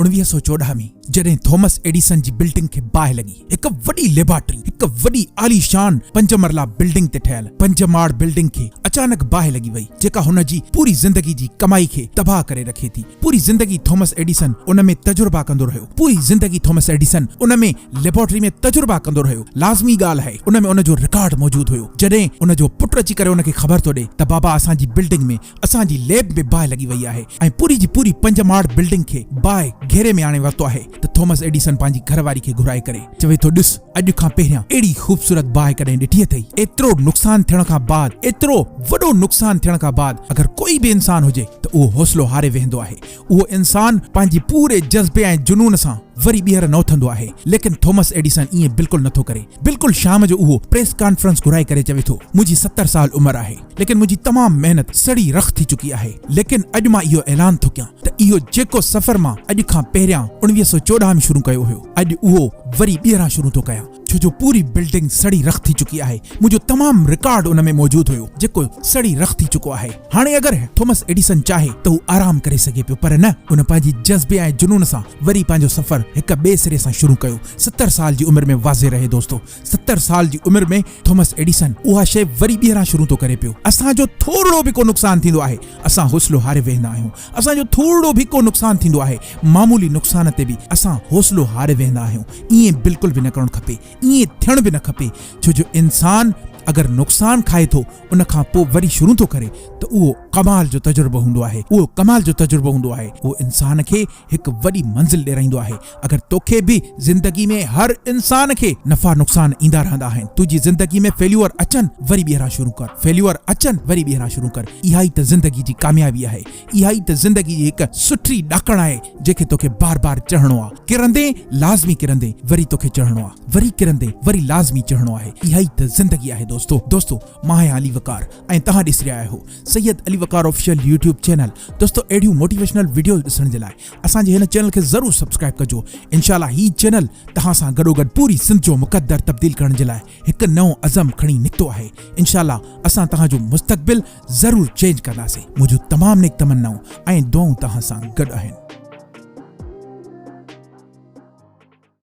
1914 ۾ جڏهن Thomas Edison جي building کي باهه لڳي، هڪ وڏي ليبارٽري، هڪ وڏي عاليشان پنج مرلا بلڊنگ تي ٺهيل پنج ماڙ بلڊنگ کي اچانڪ باهه لڳي وئي، جيڪا هن جي پوري زندگي جي ڪمائي کي تباهه ڪري رکي ٿي. پوري زندگي ٿامس ايڊيسن ان ۾ تجربا ڪندو رهيو. پوري زندگي ٿامس ايڊيسن ان ۾ ليبارٽري ۾ تجربا ڪندو رهيو. لازمي ڳالهه آهي ان ۾ ان جو رڪارڊ موجود هيو. جڏهن ان جو پٽ اچي ڪري ان کي خبر ٿو ڏئي ته بابا اسان جي بلڊنگ ۾ اسان جي ليب ۾ باهه لڳي وئي آهي ۽ پوري جي پوري پنج ماڙ بلڊنگ کي باهه گهيري ۾ آڻي ورتو آهي ته ٿامس ايڊيسن پنهنجي گهر واري کي گهرائي ڪري چوي ٿو ڏس اڄ کان پهريان اهڙي خوبصورت باهه ڪڏهن ڏٺي اٿئي؟ ايترو نقصان ٿيڻ کان بعد ايترو وڏو نقصان ٿيڻ کان بعد اگر ڪوئي به انسان هجي ته اهو حوصلو هاري ويهندو آهي اهو انسان پنهنجي پوري جذبي ۽ جنون سان وري ٻيهر نه اٿندو آهي. ليڪن ٿامس ايڊيسن ائين بلڪل نه ٿو ڪري. بلڪل شام جو اهو پريس ڪانفرنس گهرائي ڪري چوي ٿو، منهنجي 70 سال عمر آهي، ليڪن منهنجي تمام محنت سڙي رک ٿي چڪي آهي، ليڪن اڄ مان اهو اعلان ٿو ڪيان ته اهو جيڪو سفر مان اڄ کان پهريان 1914 ۾ شروع ڪيو هيو، اڄ اهو وري ٻيهران شروع ٿو ڪيان. ڇو جو پوري بلڊنگ سڙي رک ٿي چڪي آهي، منهنجو تمام رڪارڊ ان ۾ موجود هيو، جيڪو سڙي رک ٿي چڪو آهي. هاڻي اگر ٿامس ايڊيسن چاهي ته هو آرام ڪري سگهي پيو پر نه، هن پنهنجي جذبي ۽ جنون سان وري پنهنجو سفر هڪ ٻئي سري سان شروع ڪيو. 70 سال جي عمر ۾ واضح رهي دوستو 70 سال جي عمر ۾ ٿامس ايڊيسن اها شيء وري ٻيهران شروع ٿو ڪري پيو. اسان جو ٿورڙو به ڪو نقصان ٿيندو آهي اسان حوصلو هاري ويهندا آهيون. اسان جو ٿورڙو به ڪو نقصان ٿيندو آهي معمولي نقصان تي به اسان حوصلو هاري ويهندا آهيون. ائين بلڪل به نه ڪرڻ کپي، ائين ٿيڻ به نه کپي ڇو جو انسان اگر نقصان کائي ٿو ان کان پوء وري شروع ٿو ڪري ته اهو ڪمال جو تجربو هوندو آهي، اهو ڪمال جو تجربو هوندو آهي، اهو انسان کي هڪ وڏي منزل ڏيرائيندو آهي، اگر توکي به زندگي ۾ هر انسان کي نفعا نقصان ايندا رهندا آهن، تنهنجي زندگي ۾ فيليوئر اچن وري ٻيهران شروع ڪر، فيليوئر اچن وري ٻيهران شروع ڪر، اها ئي ته زندگي جي ڪاميابي آهي، اها ئي ته زندگي جي هڪ سٺي ڏاڪڻ آهي جنهن کي توکي بار بار چڙهڻو آ. ڪرندين لازمي ڪرندين وري توکي چڙهڻو آ. وري ڪرندين وري لازمي چڙهڻو آهي. اها ئي ته زندگي آهي دوستو. دوستو مان آهيان علي وقار ۽ توهان ڏسي رهيا آهيو Syed Ali Waqar official YouTube channel. دوستو اهڙيون موٽيويشنل وڊيوز ڏسڻ جي لاء اسان جي هن چينل کي ضرور سبسڪرائب ڪجو. انشاء الله هي چينل توهان سان گڏوگڏ پوري سنڌ جو مقدر تبديل ڪرڻ جي لاء هڪ نئون عزم کڻي نڪتو آهي. انشاء الله اسان توهان جو مستقبل ضرور چينج ڪنداسين. منهنجون تمام نيڪ تمنائون ۽ دعائون توهان سان گڏ آهن.